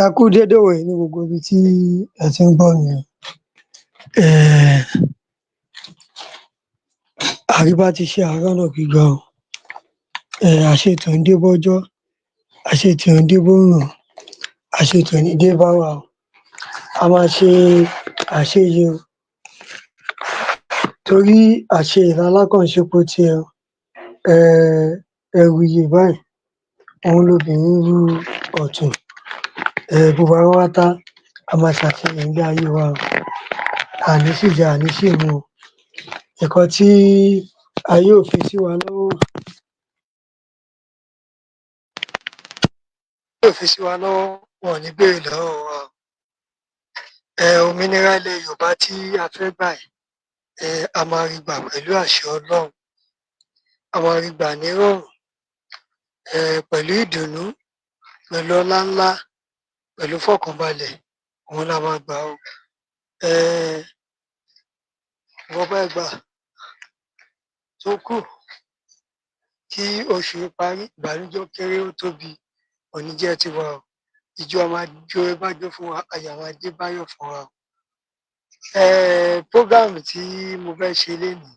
Ẹ kú dédé ìwòyí ní gbogbo ibi tí ẹ ti ń gbọ́ mi. Àríbátiṣe àárọ̀nà gbígbà o. Àṣetì ò ń dé bọ́jọ́, àṣetì ò ń dé bórùn, àṣetì ò ní dé bá wa o. A máa ṣe àṣeyè o, torí àṣeyè lalákàn ń ṣepo tiẹ̀ o. Ẹrù ìyè báyìí òun lobìnrin ń rú ọ̀tún. Gbogbo wa pátá a máa ṣàṣeyè nílé ayé wa o. A ní ṣìjẹ, a ní ṣìmu o. Nǹkan tí ayé ò fi sí wa lọ́wọ́ wọn ò ní béèrè lọ́wọ́ wa o. Òmìnira ilẹ̀ Yorùbá tí a fẹ́ gbà yìí, a máa rí gbà pẹ̀lú àṣẹ Ọlọ́run. A máa rí gbà nírọ̀rùn, pẹ̀lú ìdùnnú, pẹ̀lú ọlá ńlá, pẹ̀lú ìfọ̀kànbalẹ̀, òun la máa gbà o. Ìwọ̀nba ìgbà tó kù kí oṣù yìí parí, ìbànújẹ́ ó kéré ó tóbi kò ní jẹ́ tiwa o. Ijó a máa jó bájó fún wa, ayọ̀ a máa dé báyọ̀ fún wa o. Program tí mo fẹ́ ṣe lénìí,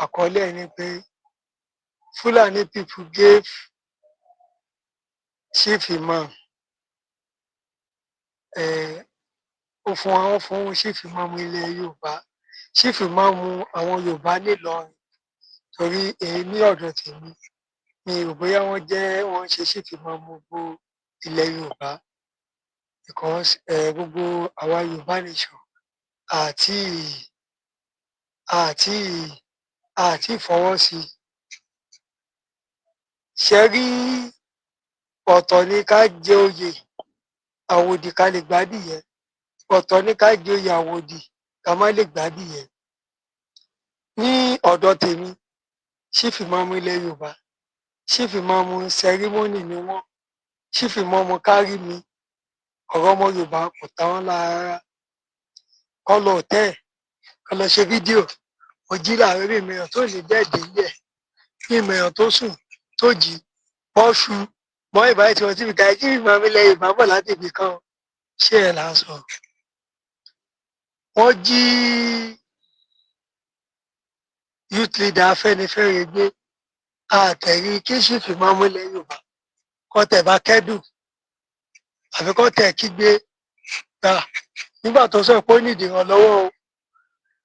àkọlé ẹ̀ ni pé Fulani people gave Chief Imam, ó fún wa, wọ́n fún Chief Imam ilẹ̀ Yorùbá, Chief Imam àwọn Yorùbá nílọrin, torí èyí ní ọ̀dọ̀ tèmi, mi ò rò bóyá wọ́n jẹ́ wọ́n ṣe Chief Imam gbogbo ilẹ̀ Yorùbá, because gbogbo àwa Yorùbá nation àti fọwọ́ sí i. Ṣe rí, ọ̀tọ̀ ni ká jẹ oyè àwòdì ká lè gbádìyẹ, ọ̀tọ̀ ni ká jẹ oyè àwòdì ká má lè gbádìyẹ. Ní ọ̀dọ̀ tèmi, Chief Imam ilẹ̀ Yorùbá, Chief Imam ceremony ni wọ́n, Chief Imam kárí mi, ọ̀rọ̀ ọmọ Yorùbá kò ta wọ́n lára rárá. Kọ́ lọ hòtẹ́ẹ̀lì, kọ́ lọ ṣe fídíò, mo jí láàárọ̀ mi ìmọ̀yàn tó lè bẹ́ẹ̀dì ńlẹ̀, mi ìmọ̀yàn tó sùn tó jí bọ́ṣu mọ́ ìbáyìí tí wọ́n ti fi ka Chief Imam ilẹ̀ Yorùbá bọ̀ láti ibì kan, ṣé ẹ̀ là ń sọ. Wọ́n jí youth leader Afẹ́nifẹ́re gbé, àtẹ̀rí kí Chief Imam ilẹ̀ Yorùbá kọ́ tẹ̀ bá kẹ́dùn àbí kọ́ tẹ̀ kígbe gbà nígbà tó sọ pé ó nídìí ìrànlọ́wọ́ o.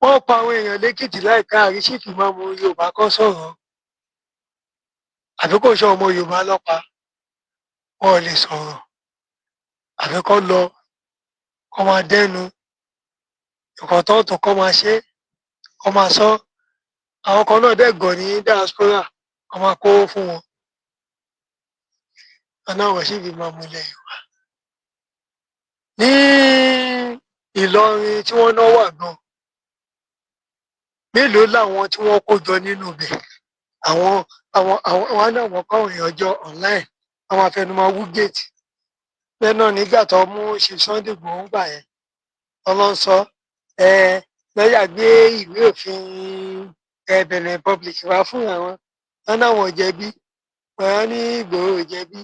Wọ́n pa àwọn èèyàn lẹ́kìtì láìpẹ́, àrí Chief Imam Yorùbá kọ́ sọ̀rọ̀, àbí kò ṣe ọmọ Yorùbá lọ́pa, wọn ò lè sọ̀rọ̀, àbí kọ́ lọ kọ́ máa dẹ́nu nǹkan tó tún kọ́ máa ṣe kọ́ máa sọ. Àwọn kan náà dẹ̀ gọ̀ ní diaspora, wọ́n máa kówó fún wọn, wọn náà wọ́n Chief Imam ilẹ̀ Yorùbá ní Ìlọrin tí wọ́n náà wà gan, mélòó làwọn tí wọ́n kó jọ nínú ibẹ̀? Àwọn náà wọ́n kọ́ èèyàn jọ online, àwọn afẹnumọ́ wú géètì bẹ́ẹ̀ náà. Nígbà tó mú Chief Sunday Igboho gbà yẹn, ọlọ́n sọ ẹ lọ́ọ̀yà gbé ìwé òfin ẹ Benin Republic wá fún àwọn, wọn náà wọ́n jẹ̀bi, wọn ní Ìgbòho ò jẹ̀bi.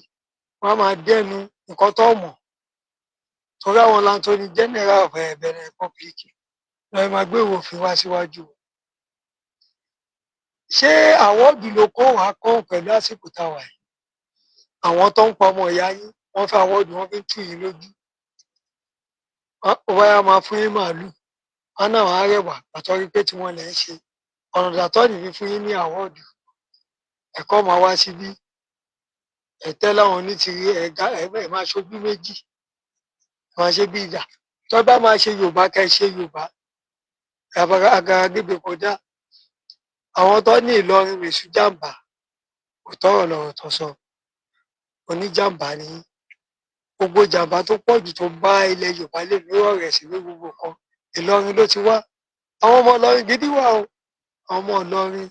Wọ́n máa dẹnu nǹkan tó mọ̀, torí àwọn l'Attorney General of Benin Republic lọ́ọ́ máa gbé ìwé òfin wá síwájú. Ṣé award ló kó wàá kọ́ pẹ̀lú àsìkò táwa yìí? Àwọn tó ń pa ọmọ ìyá yín, wọ́n fẹ́ award, wọ́n fi ń tù yín lójú, wọ́n báyà máa fún yín màálù, wọn náà wọ́n á rẹwà àtọ́rí pé tí wọ́n lẹ̀ ń ṣe ọ̀nà dàtọ́ nìfi fún yín ní award. Ẹ̀kọ́ máa wá síbí, ẹ̀tẹ́ láwọn onítìrí ẹ̀gá ẹ̀ máa ṣojú méjì, ẹ̀ máa ṣe bí ìjà. Tó bá máa ṣe Yorùbá, kẹ́ ṣe Yorùbá agara gbígbé kọjá. Àwọn tó ní Ìlọrin rèṣù jàǹbá kò tọrọ lọ́rọ̀ tó sọ, oníjàǹbá ni yín. Gbogbo jàǹbá tó pọ̀ jù tó bá ilẹ̀ Yorùbá lè ní ọ̀rẹ́ sí ní gbogbo kan, Ìlọrin ló ti wá. Àwọn ọmọ Ìlọrin gidi wà o, àwọn ọmọ Ìlọrin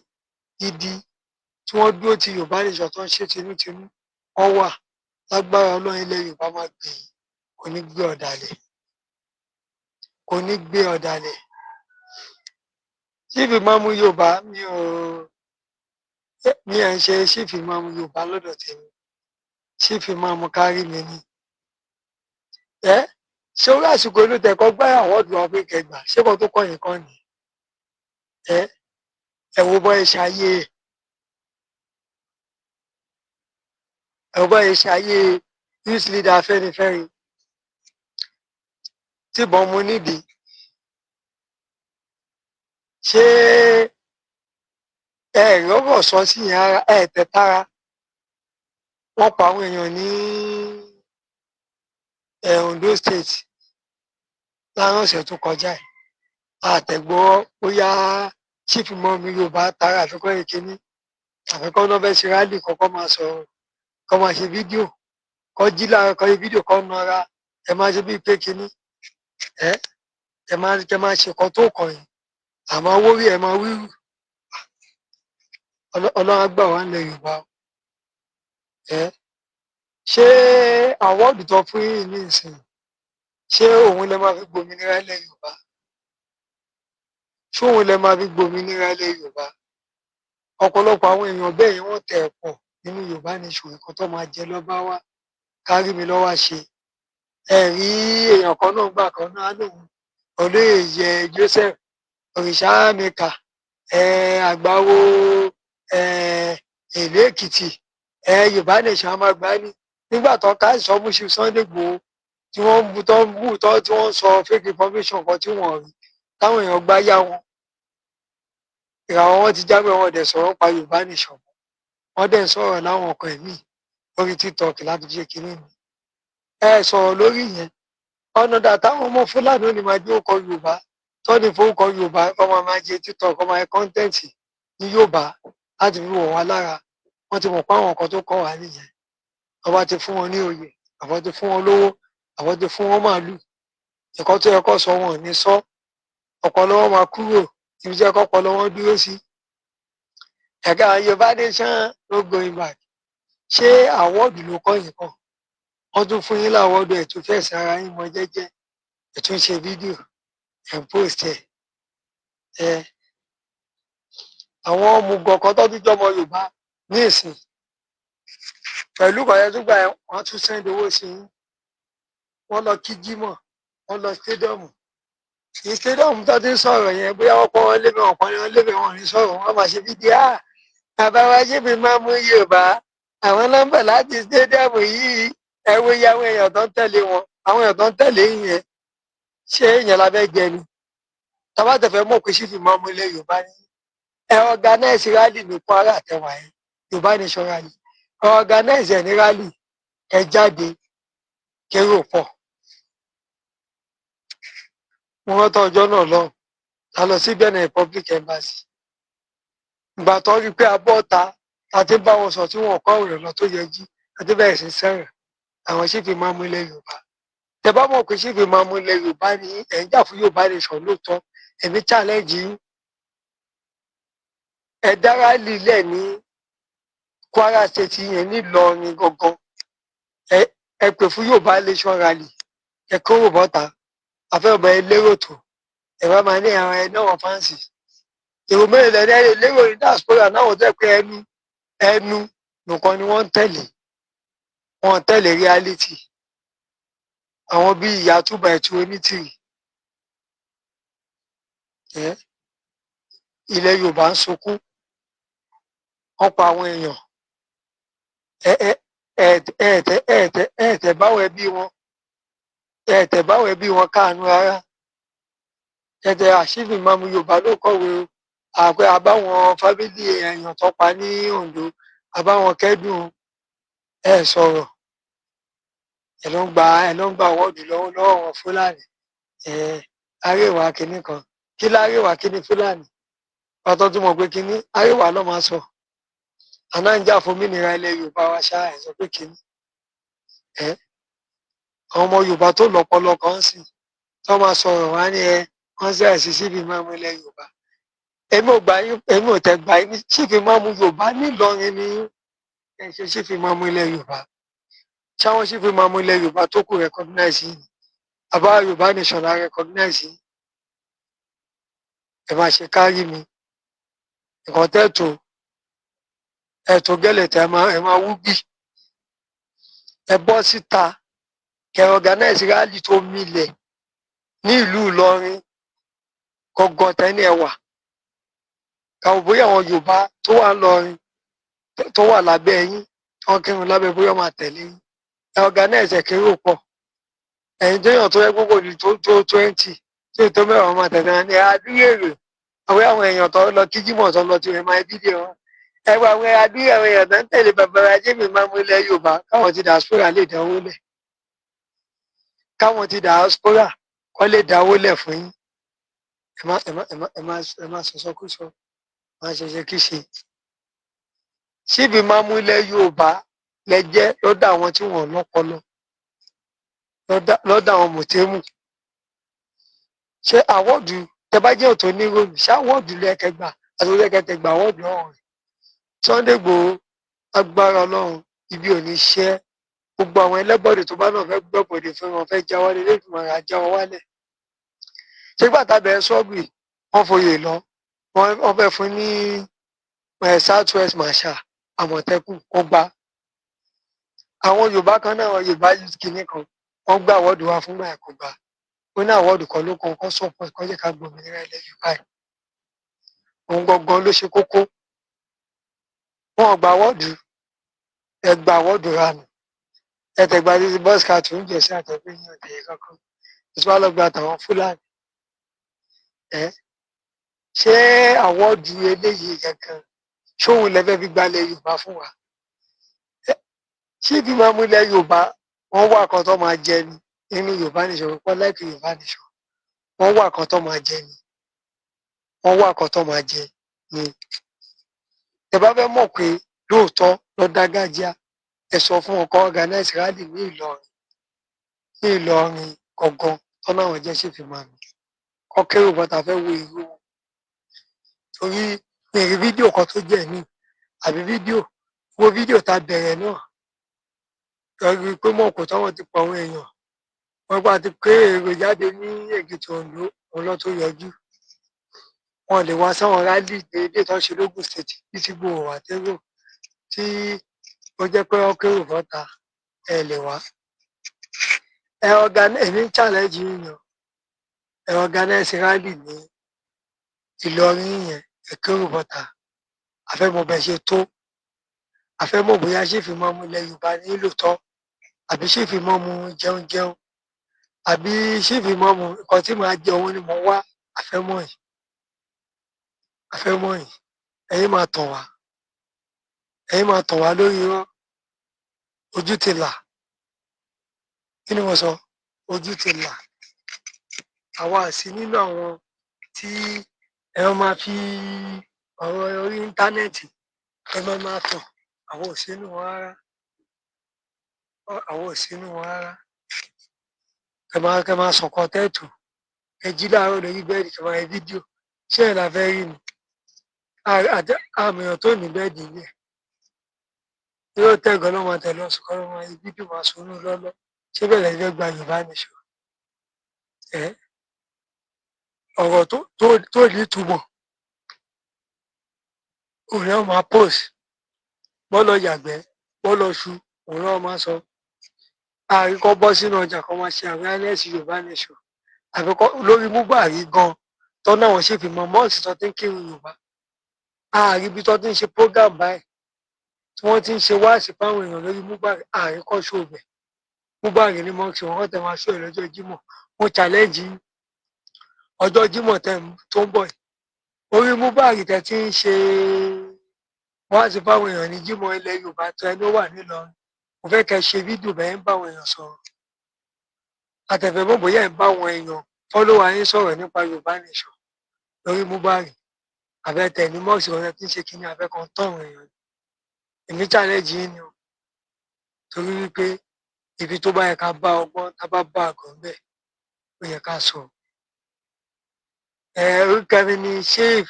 gidi tí wọ́n dúró ti Yorùbá nation, tó ń ṣe tinútinú, wọ́n wà. Lágbára Ọlọ́run, ilẹ̀ Yorùbá máa gbè yín, kò ní gbé ọ̀dàlẹ̀, kò ní gbé ọ̀dàlẹ̀. Chief Imam Yorùbá, mi ò mi ẹ̀ ń ṣe Chief Imam Yorùbá lọ́dọ̀ tèmi, Chief Imam kárí mi ni. Ẹ ṣé orí àsìkò inú tẹ̀kọ́ gbá award wa pé kẹgbà, ṣé kan tó kọ́ yín kan ni? Ẹ wo bọ́ ẹ ṣayé, ẹ wo bọ́ ẹ ṣayé youth leader Afẹ́nifẹ́re tí ìbọn mú nídìí. Ṣé ẹ rọ́rọ̀ sọ sí yẹn ara ẹ tẹ̀ tára? Wọ́n pa àwọn èèyàn ní Ondo State láàárín ọ̀sẹ̀ tó kọjá yìí. Àtẹ̀gbọ́ bóyá chief mọ́mí Yorùbá tara àfikún ìkíní àfikún náà fẹ́ ṣe rally, kọ́kọ́ máa sọ̀rọ̀, kọ́ máa ṣe fídíò, kọ́ jí lára, kọ́ ṣe fídíò, kọ́ nara. Ẹ máa ṣe bíi pé kíní, ẹ máa kẹ máa ṣe nǹkan tó kàn yín, àmọ́ owó rí ẹ máa wíwú. Ọlọ́run á gbà wá nílẹ̀ Yorùbá. Ẹ ṣé award tó fún yín ní ìsìn, ṣé òun lè máa fi gbòmìnira ilẹ̀ Yorùbá? Ṣé òun lè máa fi gbòmìnira ilẹ̀ Yorùbá? Ọ̀pọ̀lọpọ̀ àwọn èèyàn bẹ́ẹ̀ yẹn, wọ́n tẹ̀ pọ̀ nínú Yorùbá Nation. Nǹkan tó máa jẹ lọ́ba wá kárí mi lọ́wọ́ ṣe. Ẹ rí èèyàn kan náà gbà kan náà lòun olóyè Joseph Òrìṣàmìkà, ẹ àgbáwo, ẹ ìlú Èkìtì, ẹ Yorùbá Nation á máa gbá ní nígbà tó ká ìsọmúṣe Sunday Igboho tí wọ́n ń bu tó ń bú tó tí wọ́n ń sọ fake information kan tí wọ́n rí táwọn èèyàn gbá yá wọn, ìràwọ̀ wọn ti jábọ̀. Wọn dẹ̀ sọ̀rọ̀ pa Yorùbá Nation, wọ́n dẹ̀ ń sọ̀rọ̀ láwọn ọkọ̀ ẹ̀mí lórí TikTok láti fi ṣe kínní ni. Ẹ sọ̀rọ̀ lórí yẹn. Ọ̀nà dà táwọn ọmọ Fúlàní ò ní máa jẹ́ orúkọ Yorùbá tó ní forúkọ Yorùbá kọ́ máa máa jẹ TikTok, kọ́ máa jẹ content ní Yorùbá láti fi wọ̀ wá lára. Wọ́n ti mọ̀ pé àwọn nǹkan tó kọ́ wá nìyẹn. Ọba ti fún wọn ní oyè, àbọ̀ ti fún wọn lówó, àbọ̀ ti fún wọn màálù. Nǹkan tó yẹ kó sọ, wọn ò ní sọ. Ọpọlọ wọn máa kúrò ibi tí ẹ̀kọ́ ọpọlọ wọn dúró sí. Ẹ̀ka Yorùbá Nation, no going back. Ṣé award ló kọ́ yìí kan? Wọ́n tún fún yín l'award, ẹ̀ tún fẹ̀sẹ̀ ara yín mọ jẹ́jẹ́, ẹ̀ tún ṣe fídíò, ẹ̀ ń post ẹ̀. Ẹ̀ àwọn ọmọọgọ kan tó tún jọmọ Yorùbá ní ìsìn pẹ̀lú kọ̀yẹ́ tó gbà ẹ̀, wọ́n tún send owó sí yín. Wọ́n lọ kí jímọ̀, wọ́n lọ stadium. Ní stadium tó ti ń sọ̀rọ̀ yẹn, bóyá wọ́n pọ́n wọn lébẹ̀, wọ́n pọ́n wọn lébẹ̀, wọn ò ní sọ̀rọ̀. Wọ́n máa ṣe fídíò. À bàbá wa ṣe fi máa mú Yorùbá àwọn nọ́mbà láti stadium yìí. Ẹ wo iye àwọn èèyàn tó ń tẹ̀lé wọn, àwọn èèyàn tó ń tẹ̀lé yẹn. Ṣé èèyàn la fẹ́ jẹ ni? Tàbá tẹ̀fẹ́ mọ̀ pé sífì máa mú ilẹ̀ Yorùbá ní, ẹ organize rally ní Kwara àtẹwà yẹn, Yorùbá Nation rally. Ẹ organize ẹ̀ ní rally, ẹ jáde kérò pọ̀. Mo rántí ọjọ́ náà lọ, a lọ sí Benin Republic Embassy. Ìgbà tó rí pé abọ́ta àti bá wọn sọ tí wọn kọ́ ọ̀rọ̀ lọ tó yẹ jí àti bẹ̀rẹ̀ sí sẹ́rẹ̀ àwọn sífì máa mú ilẹ̀ Yorùbá. Tẹ bá mọ̀ pé sífì máa mú ilẹ̀ Yorùbá ní, ẹ̀ ń jà fún Yorùbá Nation lóòótọ́, èmi challenge yín, ẹ dá rally lẹ̀ ní Kwara State yẹn, nílọrin gangan. Ẹ pè fún Yorùbá Nation rally, ẹ kóró bọ́ta àfẹ́ ọba ẹ lérò tó ẹ bá máa ní àwọn ẹ náà wọn fáǹsì èrò mélòó lẹ́ni ẹ lérò ní diaspora náà, wọ́n tẹ́ pé ẹnu ẹnu nìkan ni wọ́n ń tẹ̀lé, wọ́n ń tẹ̀lé reality. Àwọn bíi ìyá túbà ẹ̀tù onítìrì ẹ, ilẹ̀ Yorùbá ń sunkún, wọ́n pa àwọn èèyàn. Ẹ ẹ ẹ ẹ tẹ ẹ tẹ ẹ tẹ báwọn ẹbí wọn, ẹ tẹ báwọn ẹbí wọn káàánú rárá. Ẹ tẹ àṣìfì máàmù Yorùbá ló kọ̀wé o, àpẹ àbáwọn family èèyàn tó pa ní Ondo, àbáwọn kẹ́dùn. Ẹ sọ̀rọ̀, ẹ ló ń gba award lọ́wọ́ lọ́wọ́ wọn Fúlàní. Ẹ Arẹwà kínní kan kí lárẹwà kínní Fúlàní pàtó tó mọ̀ pé kínní Arẹwà ló máa sọ àná ń jà fún òmìnira ilẹ̀ Yorùbá wa ṣá. Ẹ sọ pé kínní ẹ àwọn ọmọ Yorùbá tó lọ́pọlọ kan sì tó máa sọ̀rọ̀ wá ní ẹ wọ́n sẹ́yà sí síbi máàmù ilẹ̀ Yorùbá. Èmi ò gbà yín, èmi ò tẹ̀ gbà yín. Síbi máàmù Yorùbá nílọrin ní ẹ ṣe síbi máàmù ilẹ̀ Yorùbá. Ṣáwọn síbi máàmù ilẹ̀ Yorùbá tó kù recognize yìí, àbá Yorùbá Nation la recognize yìí? Ẹ máa ṣe kárí mi nǹkan tẹ́ tó ẹ tó gẹ́lẹ̀ tẹ́ ẹ máa wú bì. Ẹ bọ́ síta. Kẹ́ organize rally tó milẹ̀ ní ìlú Ìlọrin gangan tẹ́ni ẹ wà, káwọn bóyá àwọn Yorùbá tó wà ńlọrin tó wà lábẹ́ yín, wọ́n kírun lábẹ́, bóyá máa tẹ̀lé yín. Ẹ organize ẹ̀ kérò pọ̀. Ẹ̀yin tó yàn tó yẹ gbogbo ní tó 20 tó tó 10 máa tẹ̀lé wọn ní adúlé èrò. Àwọn èèyàn tó lọ kí Jímọ̀ tó lọ tí wọ́n máa fídíò wọn, ẹ wọ àwọn adúlé àwọn èèyàn tó ń tẹ̀lé bàbá Ajémi máa mú ilẹ̀ Yorùbá, káwọn ti diaspora lè dáwó lẹ̀, káwọn ti diaspora kọ́ lè dáwó lẹ̀ fún yín. Ẹ má ẹ má ẹ má ẹ má ẹ má sọsọkúsọ, má ṣẹṣẹ kí ṣe síbi máa mú ilẹ̀ Yorùbá lẹ́jẹ́ lọ́dọ̀ àwọn tí wọ́n lọ́pọlọ, lọ́dọ̀ àwọn mọ̀tẹ́mù. Ṣé award tẹ bá jẹ́ òtò ní ròmù, ṣé award lẹ́kẹ̀gbà àti lẹ́kẹ̀tẹ̀gbà award ọ̀hún rẹ̀? Sunday Igboho, agbára Ọlọ́run, ibi ò ní ṣe é. Gbogbo àwọn ẹlẹ́bọ̀dé tó bá náà fẹ́ gbọ́bọ̀dé fún wọn, fẹ́ já wálé lẹ́gbìmọ̀ rẹ̀, já wọn wálẹ̀. Ṣé gbàtà bẹ̀rẹ̀ sọ́ọ̀bì, wọ́n foyè lọ, wọ́n fẹ́ fún ní South West Marshal Àmọ̀tẹ́kùn, kó gbà. Àwọn Yorùbá kan náà, Yorùbá youth kìíní kan, wọ́n gbà award wá fún gbà, kó gbà. Ó ní award kan ló kàn, kó support, kó jẹ́ ká gbòmìnira ilẹ̀ Yorùbá yìí. Òun gangan ló ṣe kókó. Wọn ò gba award, ẹ gba award ranù. Ẹ tẹ̀gbà títí bọ́ọ̀sì tó ń jẹ̀sí àtẹ̀gbẹ́ yín ọ̀tẹ̀yẹ kankan tí wọ́n lọ gba tàwọn Fúlàní. Ẹ ṣé award eléyìí kankan ṣóun lẹ́fẹ́ fi gbalẹ̀ Yorùbá fún wa? Ṣé bí máa mú ilẹ̀ Yorùbá, wọ́n wà kan tó máa jẹ ni nínú Yorùbá nation pọ́ láìpẹ́. Yorùbá nation, wọ́n wà kan tó máa jẹ ni, wọ́n wà kan tó máa jẹ ni. Tẹ́ bá fẹ́ mọ̀ pé lóòótọ́ lọ dágájíá, ẹ sọ fún ọkọ organize rally ní Ìlọrin, ní Ìlọrin gangan tọ́nà àwọn jẹ́ ṣèfì máa mi kọ́ kérò bọ́ta fẹ́ wo ìlú wọn, torí mi rí fídíò kan tó jẹ́ ní àbí fídíò wo fídíò tá a bẹ̀rẹ̀ náà lórí pé mọ̀ kó táwọn ti pa àwọn èèyàn wọ́n gbà ti pé èrò jáde ní Èkìtì, Oǹdó, òun lọ́ tó yọjú. Wọn lè wá sáwọn rally déédéé tó ń ṣe lógùn State bí ti gbòòrò àtẹ́gùn tí ó jẹ́ pé wọ́n kérò bọ́ta, ẹ lè wá. Ẹ organize, èmi ń challenge yín o, ẹ organize rally ní Ìlọrin yẹn, ẹ kérò bọ́ta. Àfẹ́mọ̀ bẹ́ẹ̀ ṣe tó, àfẹ́mọ̀ bóyá ṣèfì máa mú ilẹ̀ Yorùbá ní lóòótọ́, àbí ṣèfì máa mú jẹun jẹun, àbí ṣèfì máa mú nǹkan tí màá jẹ òun ni mò ń wá. Àfẹ́mọ̀ yìí, àfẹ́mọ̀ yìí. Ẹ̀yin máa tàn wá, ẹ̀yin máa tàn wá lórí irọ́. Ojú ti là. Kí ni mo sọ? Ojú ti là. Àwa sí nínú àwọn tí ẹ máa fi ọ̀rọ̀ orí íńtánẹ́ẹ̀tì ẹ máa máa tàn. Àwọn ò sínú wọn rárá, àwọn ò sínú wọn rárá. Kẹ máa sọ̀kan tẹ́ẹ̀tù, ẹ jí láàárọ̀ lórí bed, kẹ máa rí fídíò. Ṣé ẹ̀ la fẹ́ rí ni àmì èèyàn tó ní bed ilé yóò tẹ̀gọ́ lọ́mọ tẹ̀lé ọ̀sùn kọ́ lọ́mọ rí fídíò máa sunú lọ́lọ́? Ṣé bẹ́ẹ̀ lẹ́yìn fẹ́ gba Yorùbá nation? Ẹ ọ̀rọ̀ tó ní ìtumọ̀ òun náà máa post, bọ́lọ̀ yàgbẹ́, bọ́lọ̀ ṣu, òun náà máa sọ. Àríkọ́ bọ́ sínú ọjà kan máa ṣe awareness Yorùbá nation, àbíkọ́ lórí múbàrí gan tọ́nà àwọn ṣèfì mọ́ mọ́ọ̀sì tó ti ń kírun Yorùbá. Ààrí ibi tó ti ń ṣe program báyìí tí wọ́n ti ń ṣe wáàsí fáwọn èèyàn lórí múbàrí, àríkọ́ ṣòbẹ̀ múbàrí ní mọ́ọ̀sì wọn kọ́ tẹ̀ máa ṣó ẹ̀ lọ́jọ́ Jímọ̀. Mo challenge yín, ọjọ́ Jímọ̀ tẹ̀ tó ń bọ̀ yìí, orí múbàrí tẹ̀ ti ń ṣe wáàsí fáwọn èèyàn ní Jímọ̀ ilẹ̀ Yorùbá tó ẹni ó wà nílọrin, mo fẹ́ kẹ́ ṣe fídíò bẹ́ẹ̀ ń bá àwọn èèyàn sọ̀rọ̀. Àtẹ̀fẹ́ mọ̀ bóyá ẹ̀ ń bá àwọn èèyàn follower yín sọ̀rọ̀ nípa Yorùbá nation lórí múbàrí, àbẹ̀tẹ̀ ní mọ́ọ̀sì wọn tí ń ṣe kínní abẹ́ kan tọ̀run èèyàn. Èmi challenge yín ni o, torí wípé ibi tó bá yẹ ká bá ọgbọ́n, tá bá bá àgọ́ ńbẹ̀, ó yẹ ká sọ. Ẹ orúkọ mi ni Chief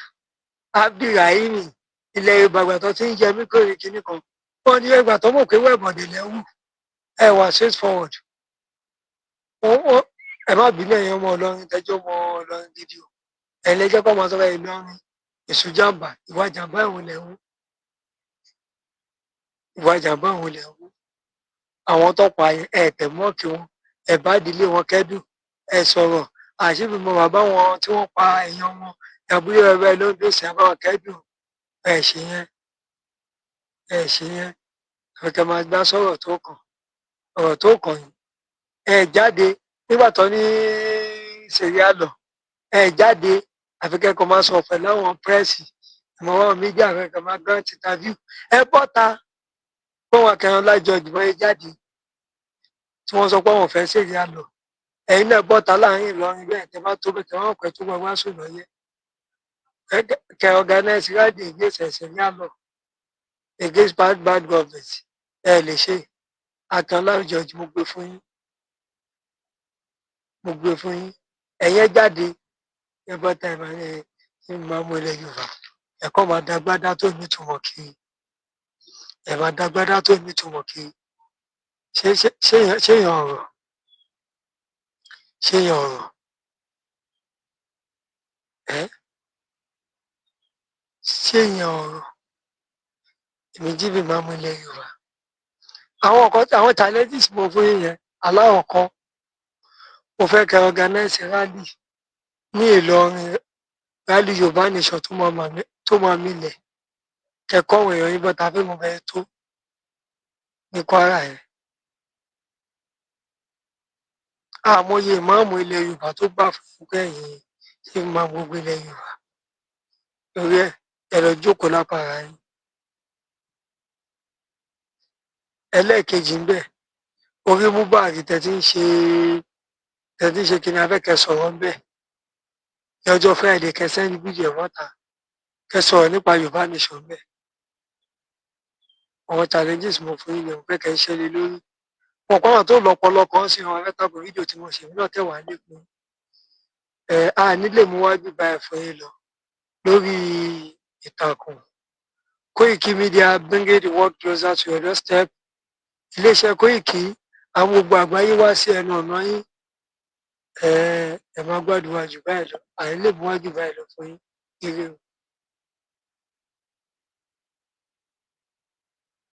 Abdulrahim. Ilẹ̀ Yorùbá àgbà tó ti ń jẹ mí kórè kínní kan, wọ́n ní ẹgbà tó mọ̀ pé wẹ̀bọ̀dẹ̀ lẹ́wù ẹ wà straight forward. Ẹ má bínú, ẹ̀yin ọmọ Ìlọrin tẹ́jọ́ ọmọ Ìlọrin gidi o, ẹ̀ lẹ́jọ́ kọ́ máa sọ fẹ́ Ìlọrin èso jàǹbá, ìwà jàǹbá ìhun lẹ̀ ń wú, ìwà jàǹbá ìhun lẹ̀ ń wú. Àwọn tó pa ẹ̀ tẹ̀ mọ́ọ̀kì wọn. Ẹ bá ìdílé wọn kẹ́dùn, ẹ sọ̀rọ̀ àṣìbí mọ bàbá wọn tí wọ́n pa èèyàn wọn àbúrò ẹ̀rọ ẹ lóńdó sí abáwọn kẹ́dùn. Ẹ ṣe yẹn, ẹ ṣe yẹn. Àfikẹ́ máa gbá sọ̀rọ̀ tó kàn, ọ̀rọ̀ tó kàn yín. Ẹ jáde nígbà tó ní sharia law, ẹ jáde. Àfikẹ́ kò máa sọ pẹ̀lú àwọn press, àmọ́ àwọn media, àfikẹ́ máa grant interview. Ẹ bọ́ta fún wọn kẹrin lájọ ìdìbò, ẹ jáde tí wọ́n sọ pé àwọn fẹ́ sharia law. Ẹ̀yin náà bọ́ta láàrin Ìlọrin bẹ́ẹ̀. Tẹ́ bá tó bẹ́ẹ̀, tẹ́ wọ́n pẹ́ tó wọ́n wá sùn lọ́yẹ́, kẹ organize rally against sharia law, against bad bad government. Ẹ lè ṣe. Akínọlá George, mo gbé fún yín, mo gbé fún yín. Ẹ̀yẹn jáde, ẹ bọ́ta, ẹ máa ẹ máa mú ilẹ̀ Yorùbá. Ẹ̀kọ́ máa dagbádá tó nítumọ̀ kiri, ẹ máa dagbádá tó nítumọ̀ kiri. Ṣé ṣé yàn ọ̀rọ̀, ṣé yàn ọ̀rọ̀ ẹ, ṣé yàn ọ̀rọ̀? Èmi jíbi máa mú ilẹ̀ Yorùbá. Àwọn nǹkan, àwọn challenges mo fún yín yẹn, aláwọ̀kọ́, mo fẹ́ kẹ́ organize rally ní Ìlọrin, rally Yorùbá Nation tó máa milẹ̀, kẹ́kọ̀ọ́ àwọn èèyàn yín bọ́ta fẹ́ mo bẹ́ẹ̀ tó ní Kwara yẹn. Àmọye ìmáàmù ilẹ̀ Yorùbá tó gbà fún pé ẹ̀yin ṣe máa gbogbo ilẹ̀ Yorùbá lórí ẹ̀, ẹ lọ jókòó lápá ara yín. Ẹlẹ́ẹ̀kejì ń bẹ̀, orí Mubarak tẹ̀ tí ń ṣe, tẹ̀ tí ń ṣe kíni, afẹ́kẹ́ sọ̀rọ̀ ń bẹ̀ ní ọjọ́ Friday. Kẹ́ send fídíò ẹ̀ wọ́ta, kẹ́ sọ̀rọ̀ nípa Yorùbá Nation ń bẹ̀. Àwọn challenges mo fún yín ni mo fẹ́ kẹ́ ṣe lé lórí. Wọn kọ́ àwọn tó lọ́pọlọ kan sí wọn fẹ́ tako fídíò tí mo ṣe mí náà tẹ̀wá lẹ́kùn ẹ̀. A nílè mú wájú bá ẹ̀ fún yín lọ lórí ìtàkùn Koiki Media, bringing the world closer to your doorstep. Iléeṣẹ́ Koiki, àwọn gbogbo àgbáyé wá sí ẹnu ọ̀nà yín. Ẹ ẹ máa gbàdúrà jù báyìí lọ, à ń lè mú wájú báyìí lọ fún yín. Ire o.